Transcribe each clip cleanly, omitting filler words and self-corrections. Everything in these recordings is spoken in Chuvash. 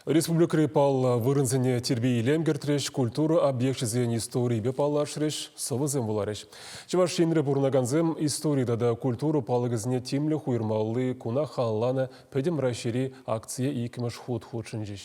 Республикӑри паллӑ вырӑнсене тирпей-илем кӗртрӗҫ, культура объекчӗсен историйӗпе паллашрӗҫ, сӑвӑсем вуларӗҫ. Чӑваш Енре пурӑнакансем истори тата культура палӑкӗсене тимлӗх уйӑрмалли куна халалланӑ Пӗтӗм Раҫҫейри акцие иккӗмӗш хут хутшӑнчӗҫ.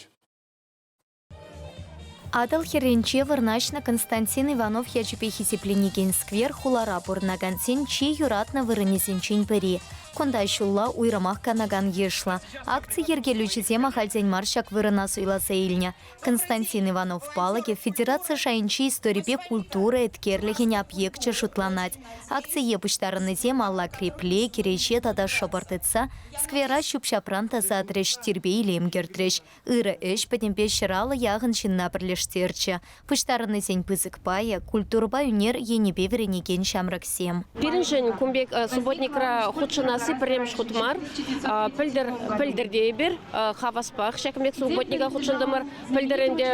Атӑл хӗрринче вырнаҫнӑ Константин Иванов ячӗпе хисепленекен сквер хулара пурӑнакансен чи юратнӑ вырӑнӗсенчен пӗри. Кунта ҫулла уйрӑмах канакан йышлӑ. Акци йӗркелӳҫисем ахальтен мар ҫак вырӑна суйласа илнӗ. Константин Иванов палӑкӗ федераци шайӗнчи историпе культура еткерлӗхӗн объекчӗ шутланать. Акцие пуҫтарӑннисем алла крепле, кӗреҫе тата шӑпӑр тытса сквера ҫӳп-ҫапран тасатрӗҫ, тирпей-илем кӗртрӗҫ. Ырӑ ӗҫ пӗтӗмпе ҫӑраллӑ яхӑн ҫынна пӗрлештерчӗ. Пуҫтарӑннисен пысӑк пайӗ культурӑпа ӳнер енӗпе вӗренекен ҫамрӑксем. Пирӗншӗн кун пек субботникра хутшӑнасси пӗрремӗш хут мар. Пӗлтӗр, пӗлтӗр те эпир хаваспах ҫакӑн пек субботника хутшӑнтӑмӑр. Пӗлтӗр ӗнтӗ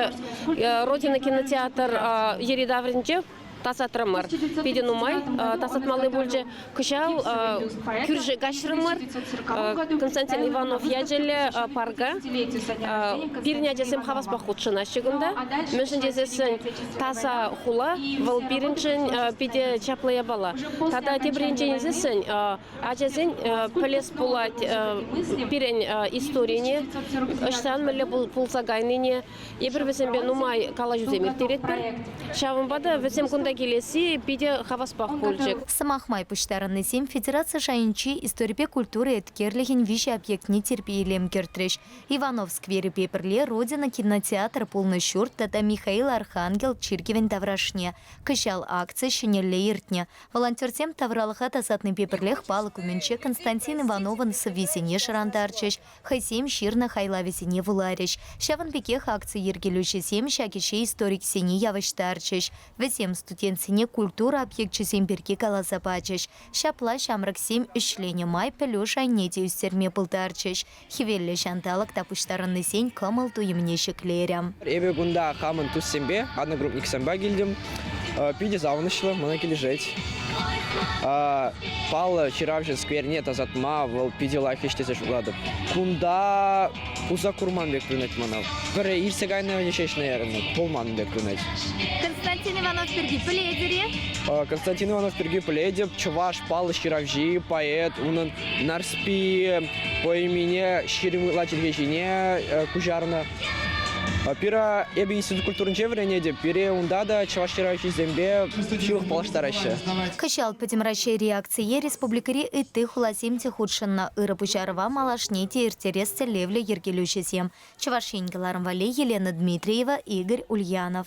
Родина кинотеатр йӗри-тавринче тасатрӑмӑр. Питӗ нумай тасатмалли пулчӗ. Кӑҫал кӳршӗ каҫрӑмӑр Константин Иванов ячӗллӗ парка. Пирӗн ачасем хаваспах хутшӑнаҫҫӗ кунта. Мӗншӗн тесессӗн таса хула вӑл пирӗншӗн питӗ чаплӑ япала. Тата тепӗр енчен илсессӗн ачасен пӗлес пулать пирӗн историне, ӑҫтан мӗнле пулса кайнине. Эпир вӗсемпе нумай калаҫусем ирттеретпӗр. Ҫавӑнпа та вӗсем кунта килесси питӗ хаваспах пулчӗ. Сӑмах май пуҫтарӑннисем федераци шайӗнчи историпе культура еткерлӗхӗн виҫӗ объектне тирпей-илем кӗртрӗҫ. Иванов скверӗпе пӗрле Родина кинотеатр пулнӑ ҫурт тата Михаил Архангел чиркӗвӗн таврашне. Кӑҫал акци ҫӗнӗлле иртнӗ. Волонтерсем тавралӑха тасатнипе пӗрлех палӑк умӗнче Константин Ивановӑн сӑввисене шӑрантарчӗҫ, Хӑйсем ҫырнӑ хайлавӗсене вуларӗҫ. Ҫавӑн пекех акци йӗркелӳҫисем ҫак ӗҫе историксене явӑҫтарчӗҫ. Вӗсем студентсене культура объекчӗсем пирки каласа пачӗҫ. Ҫапла ҫамрӑксем ӗҫленӗ май пӗлӳ шайне те ӳстерме пултарчӗҫ. Хӗвеллӗ ҫанталӑк та пуҫтарӑннисен кӑмӑл-туйӑмне ҫӗклерӗ. Эпӗ кунта хамӑн туссемпе, одногруппниксемпе килтӗм. Питӗ савӑнӑҫлӑ, мана килӗшет. Паллӑ ҫыравҫӑ скверне тасатма вӑл питӗ лайӑх ӗҫ тесе шутлатӑп. Кунта усӑ курман пек туйӑнать мана. Пӗр иртсе кайнӑ ҫеҫ, наверное, пулман пек туйӑнать. Константин Иванов пирки пӗлетӗр-и? Константин Иванов пирки пӗлетӗп. Чӑваш паллӑ ҫыравҫи, поэт. Унӑн Нарспи поэмине 20 ытла чӗлхе ҫине куҫарнӑ. Пира эпӗ институт культуринче вӗренетӗп. Пире унта та чӑваш ҫыравҫисемпе ҫывӑх паллаштараҫҫӗ. Кӑҫал Пӗтӗм Раҫҫейри акцие республикӑри ытти хуласем те хутшӑннӑ. Ырӑ пуҫарӑва малашне те ирттерес тӗллевлӗ йӗркелӳҫӗсем. Чӑваш Ен кӑларӑм валли Елена Дмитриева, Игорь Ульянов.